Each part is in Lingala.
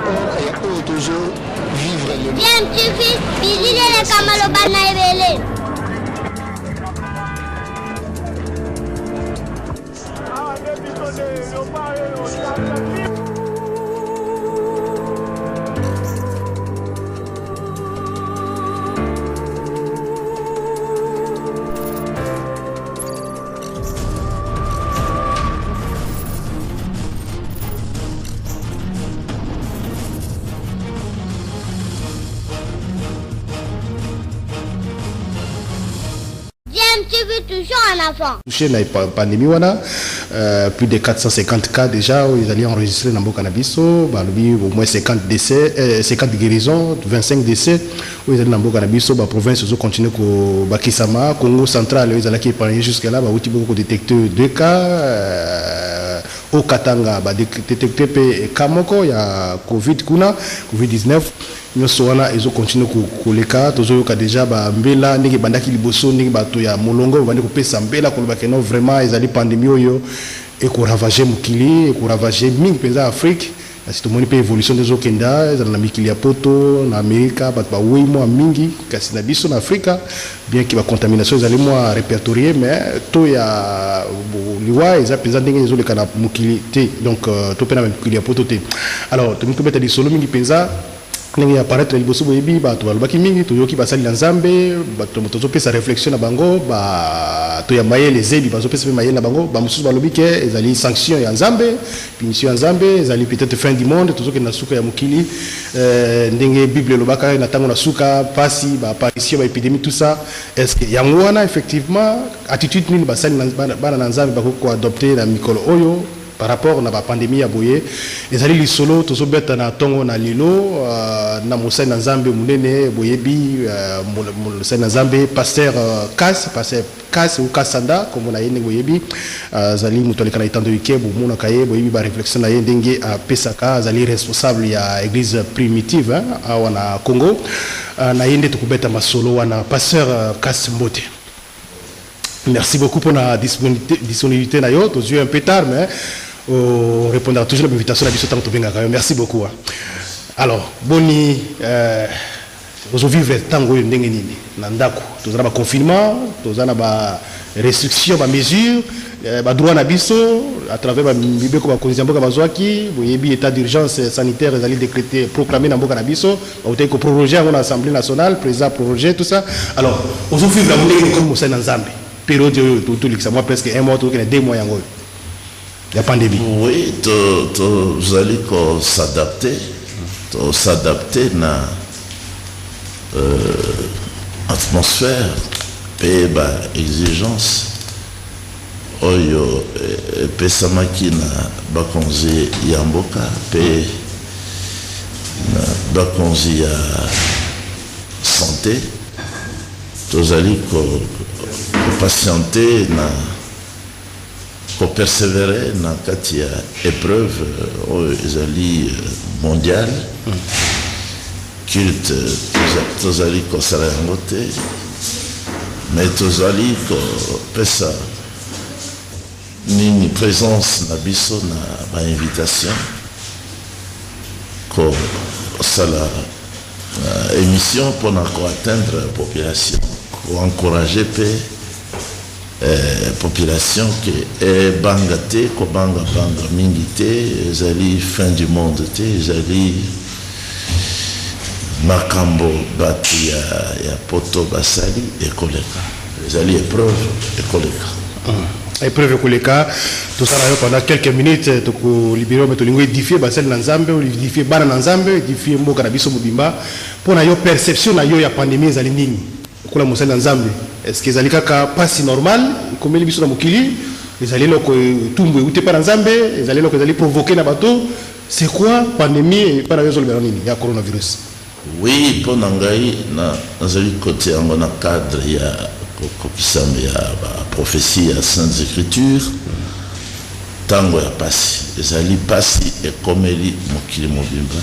Oyo tozo vivre lelo. DMTV, bilili eleka maloba na ebele. DMTV toujours en avant. Touché na pandémie wana, plus de 450 cas déjà oyo ezali enregistré na mboka na biso. Balobi au moins 50 décès, 50 guérisons, 25 décès oyo ezali na mboka na biso. Ba province ozo continuer kobakisama. Congo central oyo ezalaki épargné jusque là, bauti boko kodétecte 2 cas, au Katanga badétecte mpe cas moko ya Covid kuna, Covid-19. Nyonso wana ezocontinue koleka. Tozoyoka déjà bambela ndenge ebandaki liboso, ndenge bato ya molongo babandi kopesa mbela, koloba ke non, vraiment ezali pandémie oyo ekoravage mokili, ekoravage mingi mpenza Afrique. Kasi tomoni mpe évolution nde ezokenda. Ezala na mikili ya Poto, na Amerika, bato bawei mwa mingi, kasi na biso na Afrika, bien ke bacontamination ezali mwa répertorié, mais to ya liwa eza mpenza ndenge ezoleka na mokili te. Donc to mpe na mikili ya Poto te. Alors tomingi tobeta lisolo mingi mpenza ndenge ya apparaître liboso. Boyebi, bato balobaki mingi, toyoki basali na Nzambe, bato tozopesa réflexion na bango, bato ya mayele ezebi bazopesa mpe mayele na bango. Bamosusu balobi ke ezali sanction ya Nzambe, punition ya Nzambe, ezali peut-être fin du monde, tozokende na suka ya mokili, ndenge Bible elobaka na ntango na suka, pasi, baapparition, baépidémie, tout ça. Est ce que yango wana effectivement? Attitude nini basali bana na Nzambe bakoki koadopte na mikolo oyo par rapport na bapandémie ya boye? Ezali lisolo tozobeta na ntongo na lelo, na mosali na Nzambe monene. Boyebi, mosali na Nzambe pasteur Kas, pasteur Kas ou Kasanda kombo na ye ndenge boyebi. Azali moto aleka na etando ike, bomonaka ye, boyebi baréflexion na ye ndenge apesaka. Azali responsable ya église primitive, hein, awa na Congo. Na ye nde tokobeta masolo wana. Pasteur Kas, mbote. Merci beaucoup pour la disponibilité na yo. Tozwi un peu tard, mais on répondra toujours à l'invitation na biso ntango tobengaka yo. Merci beaucoup, hein. Alors boni, ozovivre ntango oyo ndenge nini na ndako? Toza na baconfinement, toza na barestriction, bamesure, badroit na biso à travers bamibeko bakonzi ya mboka bazwaki. Boyebi, état d'urgence sanitaire ezali décrété, proclamé na mboka na biso. Bautaki koproroge yango na Assemblée nationale, président prorogé, tout ça. Alors ozovivre yango ndenge nini comme mosali na Nzambe, période oyo tolikisa mwa presque un mois, tokokende 2 mois yango oyo ya pandémie? Oui, tozali kosadapte, tosadapte na atmosphère mpe baexigence oyo epesamaki na bakonzi ya mboka mpe na bakonzi ya santé. Tozali kopatiente na kopersévérer na kati ya épreuve oyo ezali mondiale. Culte tozali kosala yango te, mais tozali kopesa nini, présence na biso na bainvitation, kosala émission mpona koatteindre population, koencourager mpe population ke ebanga te, kobangabanga mingi te. Ezali fin du monde te, ezali makambo bato ya Poto basali, ekoleka, ezali épreuve, ekoleka. Épreuve ekoleka. Tosala yo pendant quelques minutes, tokolibere, me tolingi édifie basali na Nzambe, édifie bana na Nzambe, édifie mboka na biso mobimba. Mpo na yo, perception na yo ya pandémie ezali nini lokola mosali na Nzambe? Est ce que ezali kaka mpasi normal ekomeli biso na mokili, ezali eloko etumbu euti epai na Nzambe, ezali eloko ezali provoqué na bato? C'est quoi pandémie epai na yo? Ezolobela nini ya coronavirus? Oui, mpo na ngai, nazali kotia yango na cadre ya kokokisama ya baprophétie ya Saintes Écritures. Ntango ya pasi ezali pasi ekomeli mokili mobimba,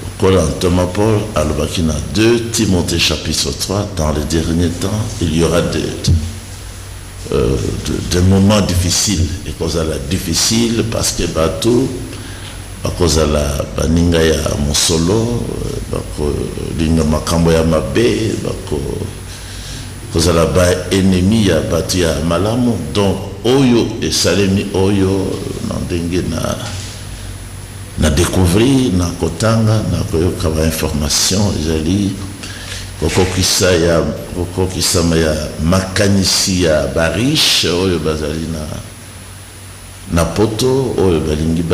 lokola ntoma Paul alobaki na 2 Timothée chapitre 3: dans les derniers temps, il y aura des moments difficiles. Ekozala difficile parce que bato Bakozala baninga ya mosolo, bakolinga makambo ya mabe, bakozala ba ennemi ya bato ya malamu. Donc oyo esalemi, oyo na ndenge na découvrir, na kotanga, na koyoka bainformation, ezali kokokisa ya kokokisama ya makanisi ya bariche oyo bazali na Poto, oyo balingi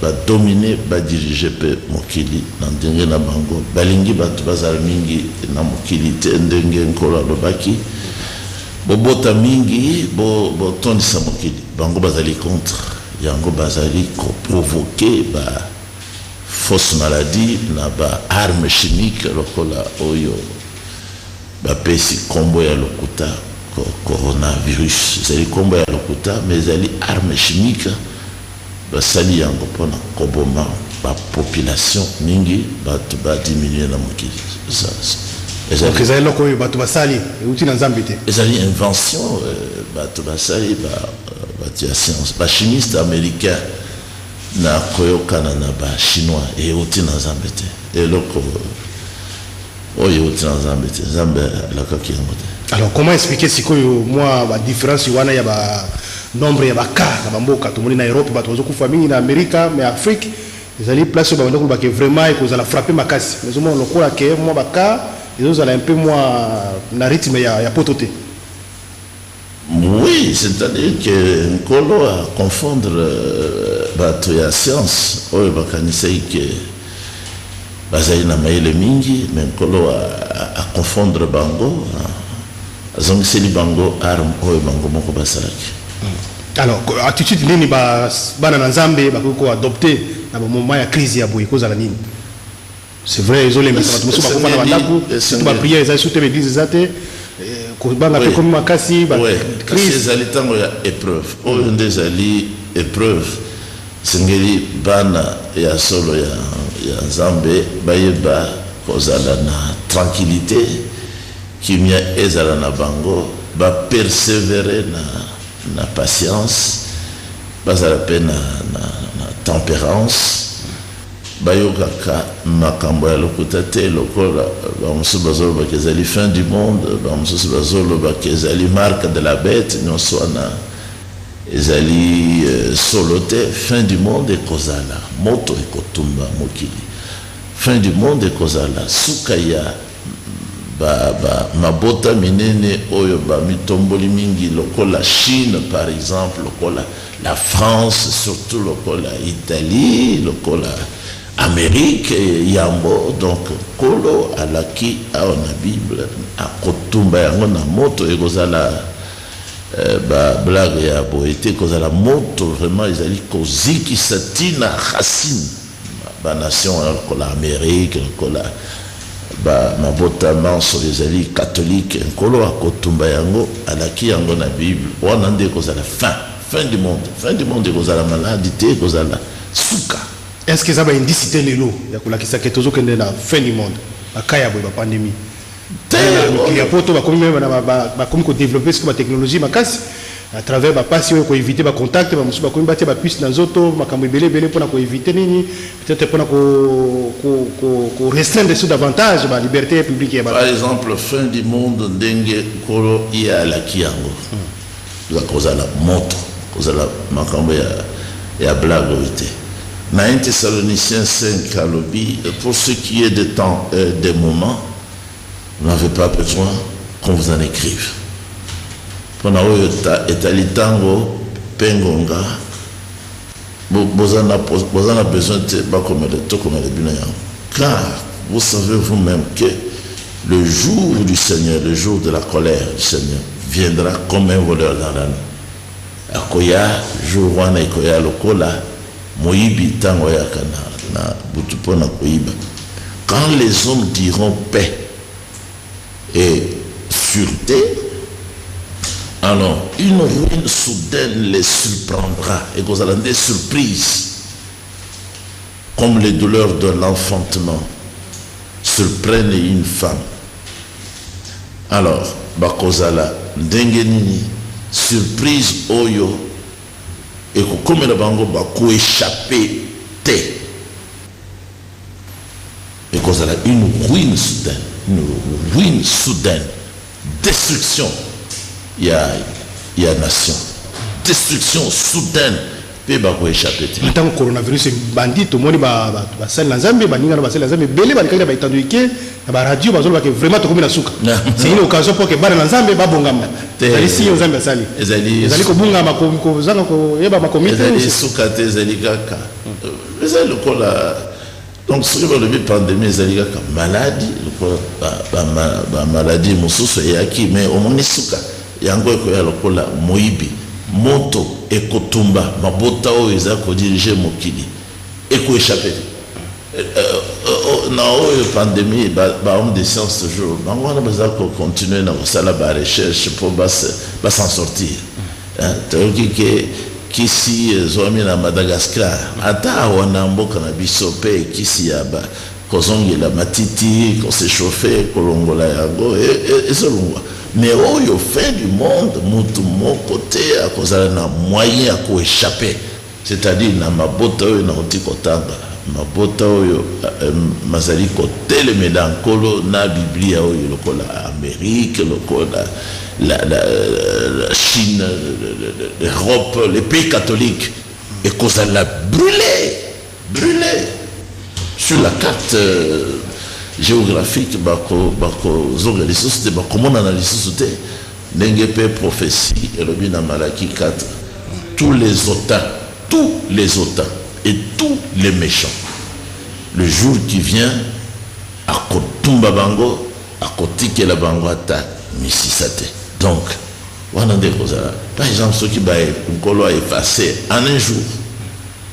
badomine, badirige mpe mokili na ndenge na bango. Balingi bato bazala mingi na mokili te, ndenge Nkolo alobaki: "Bobota mingi, botondisa mokili." Bango bazali contre yango, bazali koprovoke ba fausse maladie na ba arme chimique, lokola oyo bapesi nkombo ya lokuta coronavirus. Ezali nkombo ya lokuta, mais ezali arme chimique. Basali yango mpona koboma bapopulation mingi, bato badiminue na mokili. Ezali eloko oyo bato basali, euti na Nzambe te. Ezali invention bato basali, bato ya science, bachimiste américain na koyokana na bachinois. Euti na Nzambe te. Eloko oyo euti na Nzambe te, Nzambe alakaki yango te. Alors, comment expliquer sikoyo mwa badifférence wana ya banombre ya bacas na bamboka? Tomoni na Europe bato bazokufa mingi, na Amerika, mais Afrique ezali place oyo babanda koloba ke vraiment ekozala frappe makasi, mais ozomona lokola ke mwa bacas ezozala un peu mwa na rythme ya Poto te. Oui, c'est-à-dire que Nkolo a confondre bato ya science oyo bakanisaki ke bazali na mayele mingi, mais Nkolo aconfondre bango, azongiseli bango arme oyo bango moko basalaki. Alors, attitude nini bana na Nzambe bakoki koadopte na bamoment ya crise ya boye? Kozala nini? C'est vrai, ezolembisa bato mosusu bakofa na bandako, surtout baprière ezali su te, baeglise eza te, kobanga mpe komi makasi. Crise ezali ntango ya épreuve. Oyo nde ezali épreuve. Esengeli bana ya solo ya Nzambe bayeba kozala na tranquillité, kimia ezala na bango, bapersévere na patience, bazala mpe na tempérance, bayokaka makambo ya lokuta te, lokola bamosusu bazolobaka ezali fin du monde, bamosusu bazolobaka ezali marque de la bête. Nyonso wana ezali solo te. Fin du monde ekozala moto ekotumba mokili. Fin du monde ekozala suka ya ba mabota minene oyo bamitomboli mingi, lokola Chine par exemple, lokola la France surtout, lokola Italie, lokola Amérique yambo. Donc Nkolo alaki awa na Bible akotumba yango na moto. Ekozala bablague ya boye te, ekozala moto vraiment ezali kozikisa ntina racine banation wana, lokola Amérique, lokola mabota manso ezali catholique. Nkolo akotumba yango, alaki yango na Bible. Wana nde ekozala fin du monde. Fin du monde ekozala maladi te, ekozala suka. Est ce que eza baindice te lelo ya kolakisa ke tozokende na fin du monde, bacas ya boye, bapandémie mikili ya Poto bakomi meme bakomi kodéveloppe siko batechnologie makasi à travers bapasi oyo koévite bacontact, bamosusu bakomi batia bapuce na nzoto, makambo ebele ebele mpona koévite nini, peut-être mpona korestreindre sur davantage baliberté publique ya bato? Par exemple, fin du monde ndenge Nkolo ye alaki yango, kozala moto, kozala makambo ya blague oyo te. Na 1 Thessaloniciens 5 alobi: "Pour ce qui est des temps, des moments, vous n'avez pas besoin qu'on vous en écrive." Mpona oyo etali ntango mpe ngonga, boza na besoin te bakomela, tokomela bino yango, car vous savez vous-même que le jour du Seigneur, le jour de la colère du Seigneur, viendra comme un voleur dans la nuit. Akoya jour wana, ekoya lokola moyibi ntango ayaka na butu mpona koyiba. Quand les hommes diront paix et sûreté, alors une ruine soudaine les surprendra, ekozala nde surprise, comme les douleurs de l'enfantement surprennent une femme. Alors bakozala ndenge nini? Surprise oyo ekokomela bango, bakoéchappe te. Ekozala une ruine soudaine, une ruine soudaine, destruction ya nation, destruction soudaine, mpe bakoéchapper te. Ntango coronavirus ebandi, tomoni basali na Nzambe, baninga na basali na Nzambe ebele balekaki na baetando eke na baradio, bazolobake vraiment tokomi na suka. C'est une occasion pour que bana na Nzambe babongama. Ezali signe Nzambe asali. Ezali kobungama, kozanga koyeba makomi te. Ezali suka te, ezali kaka, ezali lokola, donc soki balobi pandémie, ezali kaka maladie lokola bamaladie mosusu eyaki. Mais omoni, suka yango ekoya lokola moyibi. Moto ekotumba mabota oyo eza kodiriger mokili, ekoéchapper te na oyo pandémie. Bahomme de science toujours, bango wana baza kocontinuer na kosala barecherche mpo bas'en sortir. Toyoki ke kisi ezwami na Madagascar, ata awa na mboka na biso mpe kisi ya kozongela matiti, kosechauffer, kolongola yango, ezolongwa. Mais oyo fin du monde, mutu moko te akozala na moyen ya koéchapper, c'est-à-dire na mabota oyo nauti kotanga, mabota oyo mazali kotelemela Nkolo na Biblia oyo, lokola Amérique, lokola la Chine, l'Europe, les pays catholiques, ekozala brûlé, brûlé sur la carte géographique. Bakozonga lisusu te, bakomonana lisusu te, ndenge mpe prophétie elobi na Malaki 4: tous les hautains, tous les hautains et tous les méchants, le jour qui vient, akotumba bango, akotikela bango ata misisa te. Donc wana nde kozala, par exemple, soki Nkolo aeffacer en un jour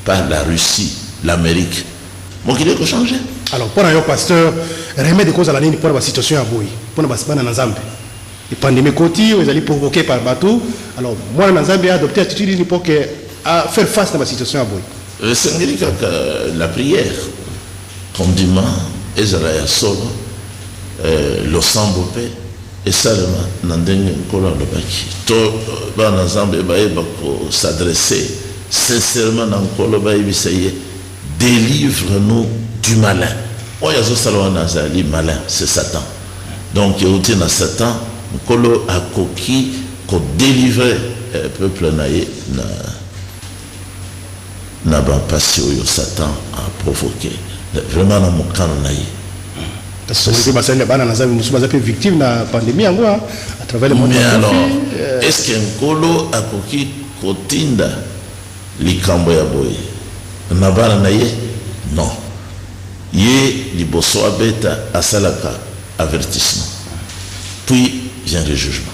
par la Russie, l'Amérique, mokili ekochanger. Alors, mpo na yo, pasteur, remède ekozala nini mpona basituation ya boye, mpona bana na Nzambe? Pandémie ekoti oyo ezali provoqué par bato. Alors mwana na Nzambe adopté attitude nini pour que à faire face na basituation ya boye? Esengeli kaka la prière, kondima ezala ya solo, losambo mpe esalema na ndenge Nkolo alobaki. To bana Nzambe bayeba kos'adresser sincèrement na Nkolo, bayebisa ye: délivre nous du malin. Oyo azosala wana azali malin, c'est Satan. Donc euti na Satan. Nkolo akoki kodélivrer peuple na ye na bampasi oyo Satan aprovoqué vraiment na mokano na ye. Kasi basali, bana na Nzambe mosusu baza mpe victime na pandémie yango à travers le monde. Mais alors, est ce que Nkolo akoki kotinda likambo ya boye na bana na ye? Non. Ye liboso abeta, asalaka avertissement, puis vient le jugement.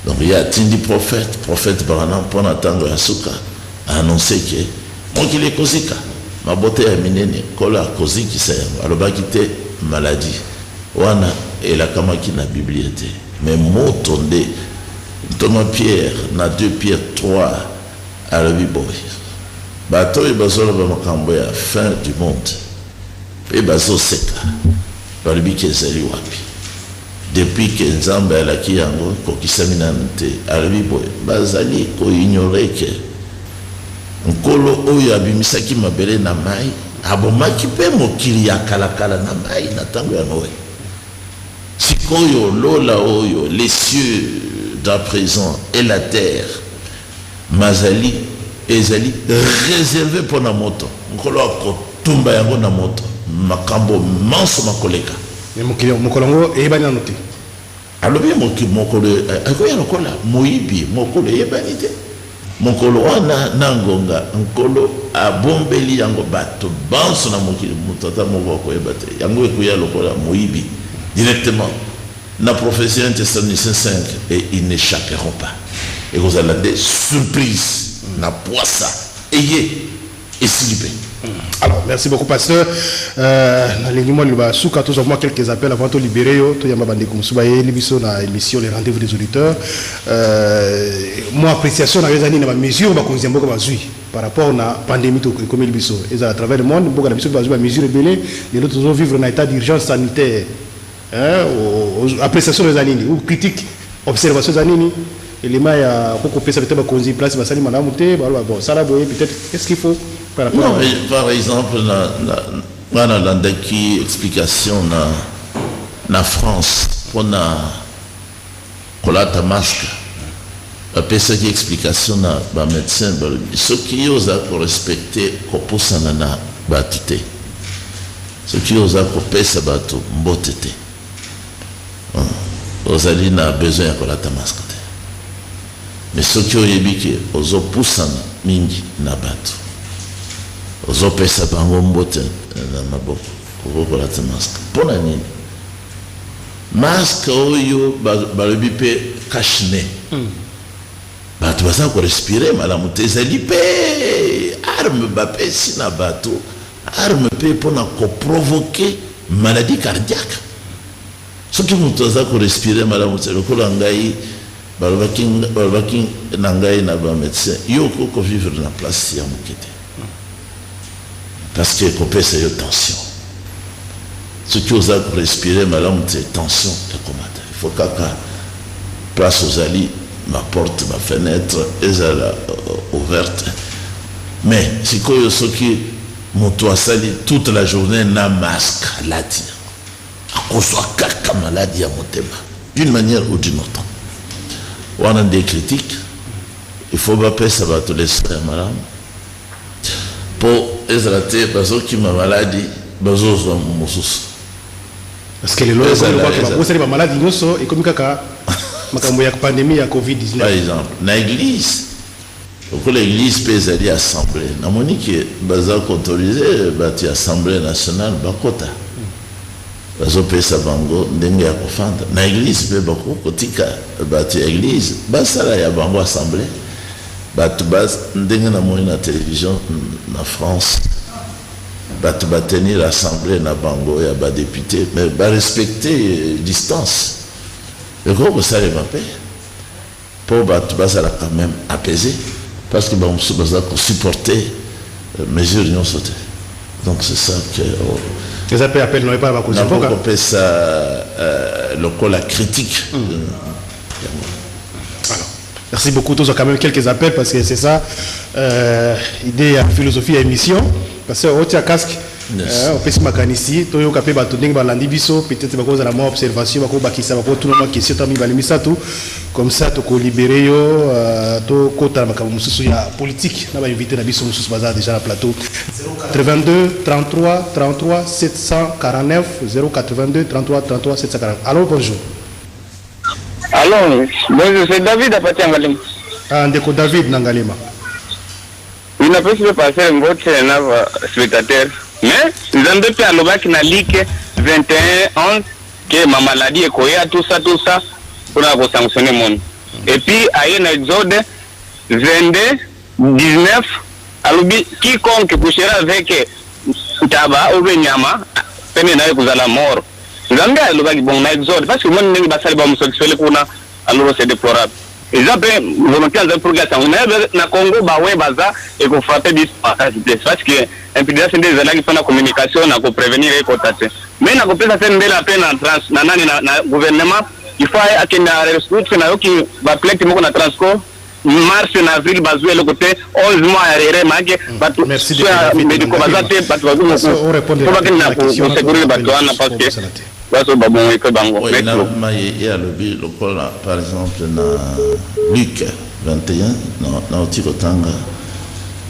Donc ye atindi prophète, prophète Branham, mpona ntango ya suka, aannonce ke mokili ekozika, mabota ya minene Nkolo akozikisa yango. Alobaki te maladie wana elakamaki na Biblia te, mais moto nde. Ntoma Pierre na 2 Pierre 3 alobi boye: bato oyo bazoloba makambo ya fin du monde mpe bazoseka, balobi ke ezali wapi? Depuis ke Nzambe alaki yango, ekokisami nanu te. Alobi boye: bazali koignorer ke Nkolo oyo abimisaki mabele na mai, abomaki mpe mokili ya kalakala na mai na ntango ya Noe. Sikoyo lola oyo, les cieux d'à présent et la terre, mazali, ezali réservé mpona moto. Nkolo akotumba yango na moto, makambo manso makoleka. Mokolo yango eyebani nano te. Alobi mokolo akoya lokola moyibi, mokolo eyebani te. Mokolo wana na ngonga, Nkolo abombeli yango bato banso na mokili, moto ata moko akoyeba te. Yango ekoya lokola moyibi directement. Na prophétie 1 Thessaloniciens 5: et ils n'échapperont pas. Ekozala nde surprise na poisa eye, esili mpe. Alors, merci beaucoup, pasteur. Nalingi mwa liloba suka, tozwa mwa quelques appels avant tolibérer yo, toyamba bandeko mosusu bayeli biso na émission Les Rendez-vous des auditeurs. Mwa appréciation na yo eza nini na bamesure bakonzi ya mboka bazwi par rapport na pandémie to ekomeli biso, ezala à travers le monde? Mboka na biso bazwi bamesure ebele. Lelo tozovivre na état d'urgence sanitaire. Hein, appréciation eza nini, ou critique, observation eza nini, élément ya kokopesa peut-être bakonzi place basali malamu te, baloba bon, sala boye peut-être, qu'est-ce qu'il faut par rapport Non, à mais par exemple, na Nga nalandaki explication na na France pona kolata masque, bapesaki explication na ba medecins, balobi soki yo oza ko respecter kopusana na batu te, soki yo oza kopesa batu mbote te, ozali na besoin ya kolata masque te. Mais soki oyebi ke ozo pusana mingi na batu, ozo pesa bango mbote na maboko, okoki kolata masque. Pona nini? Masque oyo balobi pe cache nez. Batu baza ko respirer malamu te, ezali pe arme bapesi na batu, arme pe pona ko provoquer maladie cardiaque. Soki mutu aza ko respirer malamu te lokola ngai, Balobaki balobaki na ngai na ba medecins, yo okoki ko vivre na place ya muke te parce que ekopesa yo tension. Soki oza ko respirer malamu te, tension ekomata. Il faut kaka place ozali, ba portes, ba fenetres ezala ouverte. Mais sikoyo soki mutu asali toute la journee na masque alati yango, Akozwa kaka maladi ya motema d'une manière ou d'une autre. Wana nde critique. Il faut bapesa bato leçon ya malamu po ezala te bazokima maladi bazozwa mosusu. Parce que lelo babosani ba maladi nyonso, ekomi kaka makambo ya pandemie ya Covid-19. Par exemple, na eglise, lokola eglise mpe ezali assemblée, namoni ke baza koautorize bato ya Assemblée nationale bakota, bazopesa bango ndenge ya kofanda na eglise, mpe bakoki kotika bato ya eglise basala ya bango assemblée. Bato ba ndenge namoni na télévision na France, bato batenir assemblée na bango ya badéputé, mais barespecte distance. Ekoki kosalema mpe po bato bazala quand même apaisé, parce que bamosusu baza kosupporter mesure nyonso te. Donc c'est ça que eza mpe appel na yo epai ya bakonzi ya mboka. Nakokopesa lokola critique yango. Alors, merci beaucoup. Tous quand même quelques appels parce que c'est ça idée ya philosophie ya émission. Parce que otia casque, opesi makanisi, toyoka mpe bato ndenge balandi biso, peut-être bakozala mwa observation, bakobakisa, bakotuna mwa question ta mibale misato, comme ça tokolibere yo, tokota na makambo mosusu ya politique na bainvité na biso mosusu baza déjà na plateau. 82 33 33 749, 082 33 33 749. Allô, bonjour. Allô, bonjour, c'est David Apati Ngalema. Ah, ndeko David na Ngalema. Ninapesi mpe passer mbote na ba spectateur. Mais Nzambe mpe alobaki na Luc 21 11 ke ma maladie ekoya, tout ça, tout ça, mpona kosanctionner monde. Et puis aye na Exode 22 19, alobi quiconque couchera avec ntaba ou bien nyama, pene na ye kozala mort. Nzambe alobaki bongo na Exode parce que omoni ndenge basali ba homosexuel kuna, alors c'est déplorable. Eza mpe volonté ya Nzambe pour que asango na na Congo bawe baza ekofrappe biso makasi te, parce que impudence nde ezalaki mpona communication na koprévenir ekota te. Mais na kopesa se mbela mpe na trans na nani na gouvernement, il faut akende na ressource. Nayoki baplainte moko na Transco, mars na avril bazwi eloko te, 11 mois ya arriéré make bato médicaux baza te, bato bazwi po bakende na kosecourir bato wana parce que baso babongo mpe bango. Maye ye alobi lokola par exemple na Luc 21, nauti kotanga,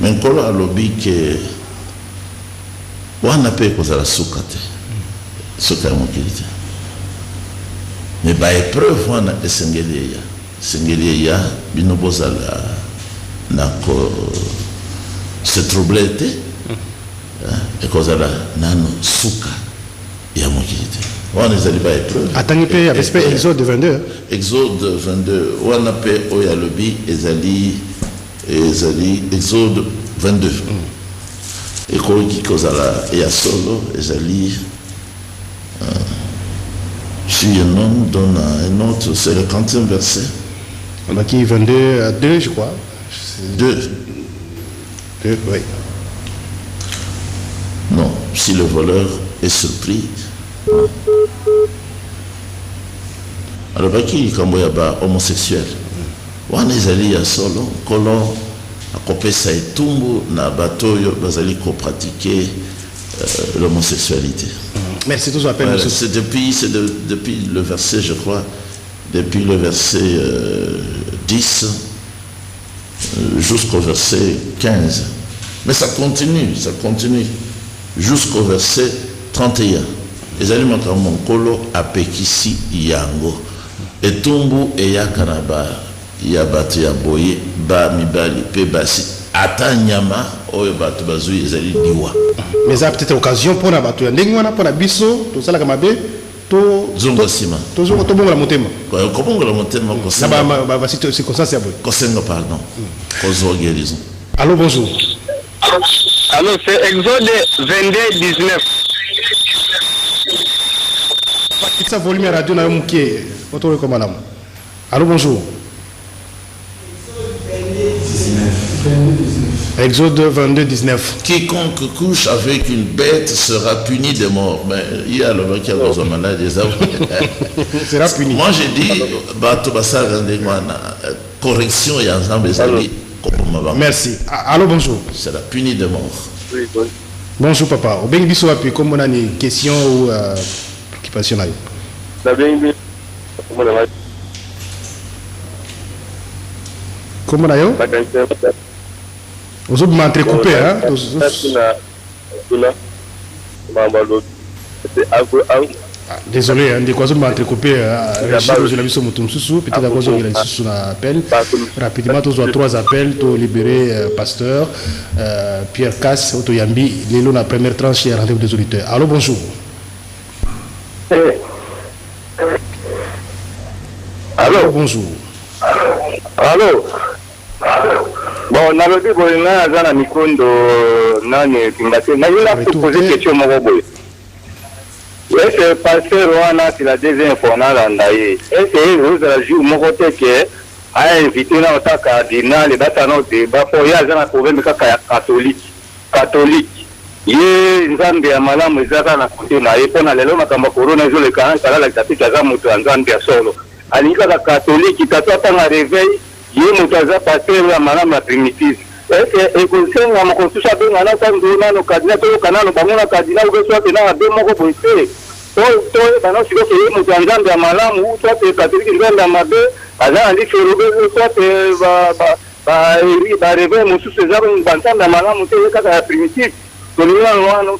me Nkolo alobi ke wana mpe ekozala suka te, suka ya mokili te, me baépreuve wana esengeli eya, esengeli eya. Bino bozala na ko se troubler te, ekozala nano suka ya mokili te, wana ezali baépreuve. Atangi mpe, apesi mpe Exode 22. Exode 22 wana mpe oyo alobi ezali Exode 22, ekoki kozala ya solo. Ezali si un homme donne à un autre, c'est le 40e verset. On a qui 22 à 2, je crois. 2. 2, oui. Non, si le voleur est surpris, alobaki likambo ya bahomosexuel wana ezali ya solo. Nkolo akopesa etumbu na bato oyo bazali kopratike. L'homosexualité. Merci, tous appel. Voilà, c'est depuis, c'est depuis le verset, je crois, depuis le verset 10 jusqu'au verset 15. Mais ça continue jusqu'au verset 31. Ezali makambo Nkolo apekisi yango. Etumbu eyaka na ba ya bato ya boye, ba mibali mpe basi, ata nyama oyo bato bazwi, ezali liwa. Mais eza peut-être occasion mpona bato ya ndenge wana, mpona biso tosalaka mabe to Zonga nsima. Tobongola motema. Kobongola motema, na kosenga ba circonstance ya boye. Kosenga pardon, kozwa guérison. Allô, bonjour. Allô, c'est Exode 22, 19. Kitisa volume ya radio na yo moke po toyoka malamu. Allô, bonjour. Exode 22 19. Quiconque couche avec une bête sera puni de mort. Mais il y a le qui a besoin malade, eza sera puni. Moi, j'ai dit bato basalaka ndenge wana, correction ya Nzambe ezali koboma bango. Merci. Allô, bonjour. Sera puni de mort. Oui, oui. Bonjour papa, obengi biso wapi? Kombo nani? Question ou préoccupation na yo? Nabengi Kombo na yo? Ozobima entrecoupé, hein? Kuna mambo alobi. Ah, désolé hein, ndeko azobima entrecoupé. Régie, ozela biso moto mosusu, peut-être akozongela lisusu na appel. Rapidement, tozwa trois appels, tolibérer pasteur Pierre Cass oyo toyambi lelo na première tranche ya rendez-vous des auditeurs. Allô, bonjour. Allô. Bonjour. Allô. Bon, nalobi boye, ngai naza na mikondo nani etinga te, nalinga Retour pose te. Question moko boye: ese pasteur wana, c'est la deuxième fois nalanda ye, ese ozala jour moko te ke ainvite na ota cardinal, basala nao débat, mpo ye aza na problème kaka ya catholique? Catholique ye, Nzambe ya malamu eza kaka na kote na ye, mpo na lelo makambo ya corona ezoleka, alalakisa mpe aza moto ya Nzambe ya solo, alingi kaka catholique tato atanga réveil, ye moto aza pasteur ya malamu ya primitive. Ese ekosenga moko mosusu abenga na tango nano cardinal, toyoka nano bango na cardinal, ube soit na abe moko boye te, toyeba nano sikoyo ye moto ya Nzambe ya malamu, soit catholique Nzambe ya mabe aza na lifelo, ube soit baréveil mosusu eza banzambe ya malamu te, ye kaka ya primitive. Tolingi nano wana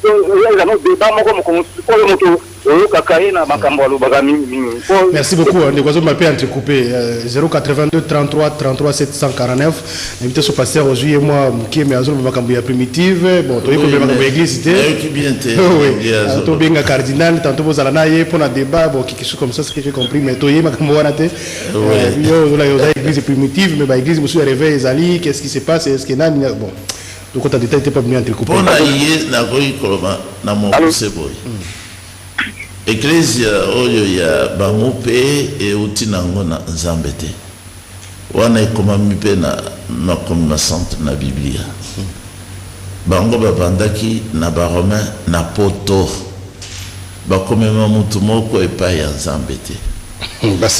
eza no débat moko moko mosusu, mpo ye moto oyokaka ye na makambo alobaka mingimingi. Merci beaucoup. Ndeko azomba mpe entrecoupé. 082 33 33 749. Invité so pasteur ozwi ye mwa moke, mais azoloba makambo ya primitive. Bon, toyei kobela makambo ya église te. Nayoki bien te. Oui. Ye azoloba. Tobenga cardinal tantôt, bozala na ye mpona débat. Bon, quelque chose comme ça, ce que j'ai compris, mais toye makambo wana te. Yo ozola oza église primitive, mais baéglise mosusu ya réveil ezali. Qu'est-ce qui se passe? Est ce que nani? Bon, tokota détail te, pas venu entrecoupé. Mpo na ye, nakoki koloba na mokuse boye: eklesia oyo ya bango mpe euti nango na Nzambe te. Wana ekomami mpe na makomi masantu na Biblia. Bango babandaki na Baromain na Poto, bakomema mutu moko epai ya Nzambe te.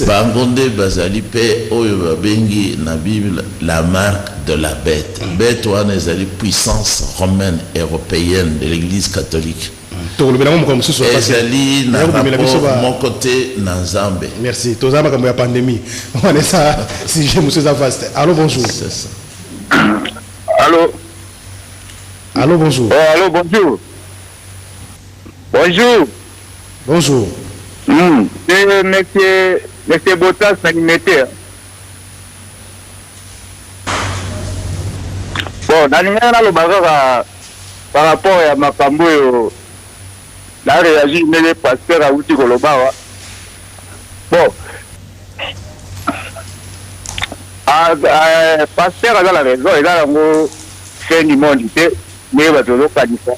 Bango nde bazali mpe oyo babengi na Bible la marque de la bête. Bête wana ezali puissance romaine européenne de l'Église catholique. Tokolobela ngo mokolo mosusu. Ezali na Kobimela biso rapport moko te na Nzambe. Merci. Toza makambo ya pandémie wana, eza sujet mosusu, eza vaste. Allo, bonjour. C'est ça. Allô. Allo, bonjour. Oh, allô, bonjour. Bonjour. Bonjour. C'est monsieur Botas Animateur. Bon, nalingi naloba kaka par rapport ya makambo oyo na réagir ndenge pasteur awuti koloba awa. Bon, ah, ah, pasteur aza na raison, eza yango fin du monde te ndenge bato bazokanisa,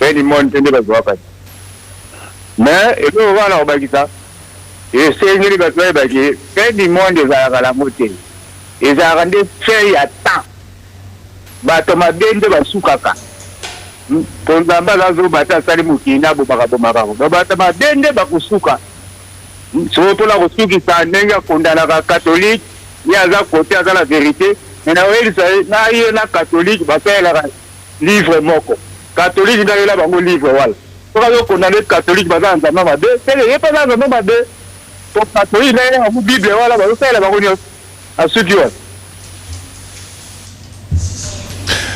fin du monde te nde bato bakanisa. Mais eloko kaka na kobakisa, esengeli bato bayebaki fin du monde ezalaka nango te, ezalaka nde fin ya temps. Bato mabe nde basukaka, po Nzambe aza zoba te, asali mokili nde abomaka bomaka. Bato mabe nde bakosuka. Soko mpona kosukisa ndenge akondanaka catholique, ye aza kote aza na vérité, mais nakoyebisa na ye na catholique basalelaka livre moko. Catholique nde ayela bango livre wana. Soki azo condamner catholique baza na Nzambe mabe, seke ye pe aza na Nzambe mabe. Po catholique nde ayela bango bible wana bazo salela bango nionso. Nasuki wana.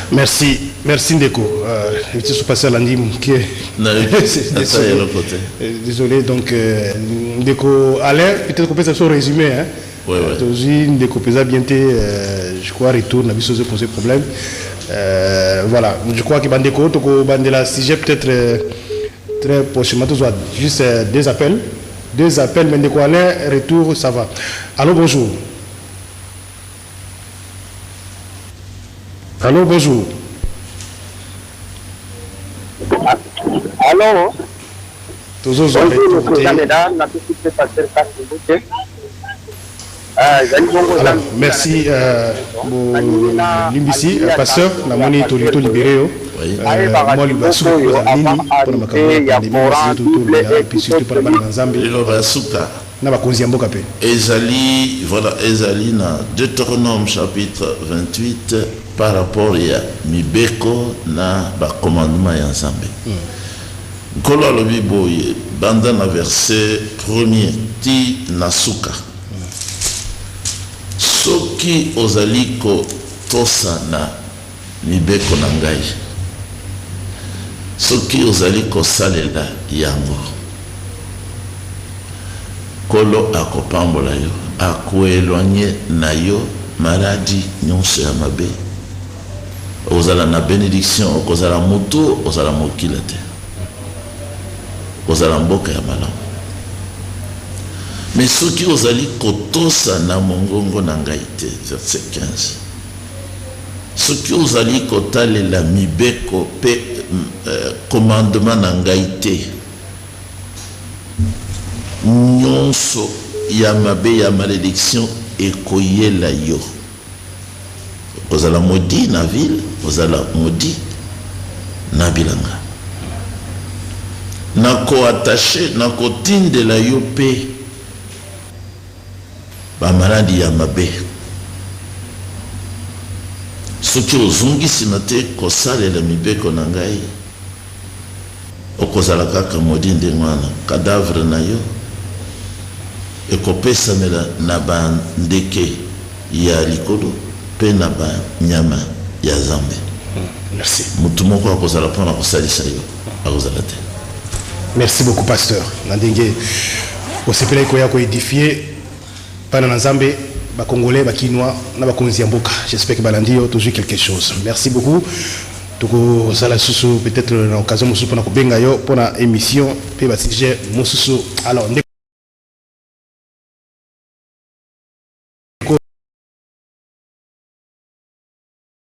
Merci, merci ndeko. Euh, pasteur alandi moke. Désolé, donc euh, ndeko Alain, peut-être kopesa biso résumé hein. Ouais, ouais. Tozwi ndeko peza bien te, euh, je crois retour na biso poser problème. Euh, voilà, je crois que bandeko toko bandela sujet peut-être euh, très prochainement tozwa juste euh, deux appels. Deux appels mais ndeko Alain retour ça va. Allô, bonjour. Allô, bonjour. Allô. Tozozwa Bonjour, retour te. mesdames, napesi mpe pasteur Kasi Mbote. Ah, ezali bongo Alors, merci euh, bolimbisi euh, pasteur namoni toli tolibere yo. Oui. Euh, mwa libasu kozala nini mpona makambo ya pandémie oyo tolobela et puis surtout mpona bana na Nzambe Liloba ya suka na bakonzi ya mboka mpe. Ezali, voilà, ezali na Deutéronome chapitre 28 par rapport ya mibeko na bacommandement ya Nzambe. Nkolo alobi boye, banda na verset premier ti na suka: soki ozali kotosa na mibeko na ngai, soki ozali kosalela yango, Nkolo akopambola yo, akoéloigner na yo maladi nyonso ya mabe, okozala na bénédiction, okozala motu, ozala mokila te, okozala mboka ya malamu. Mais soki ozali kotosa na mongongo na ngai te, verset 15, soki ozali kotalela mibeko mpe commandement na ngai te, nyonso ya mabe ya malédiction ekoyela yo, kozala maudit na ville, kozala maudit na bilanga, nakoattacher, nakotindela yo mpe bamaladi ya mabe soki ozongi nsima te kosalela mibeko na ngai, okozala kaka maudit ndenge wana, cadavre na yo ekopesamela na bandeke ya likolo mpe na banyama ya Nzambe. Merci. Motu moko akozala mpona kosalisa yo akozala te. Merci beaucoup, pasteur, na ndenge osepelaki koya koédifier bana na Nzambe, bacongolais, bakinois na bakonzi ya mboka. J'espère que balandi yo, tozwi quelque chose. Merci beaucoup. Tokozala lisusu peut-être na occasion mosusu mpona kobenga yo mpona émission mpe basujet mosusu. Alors.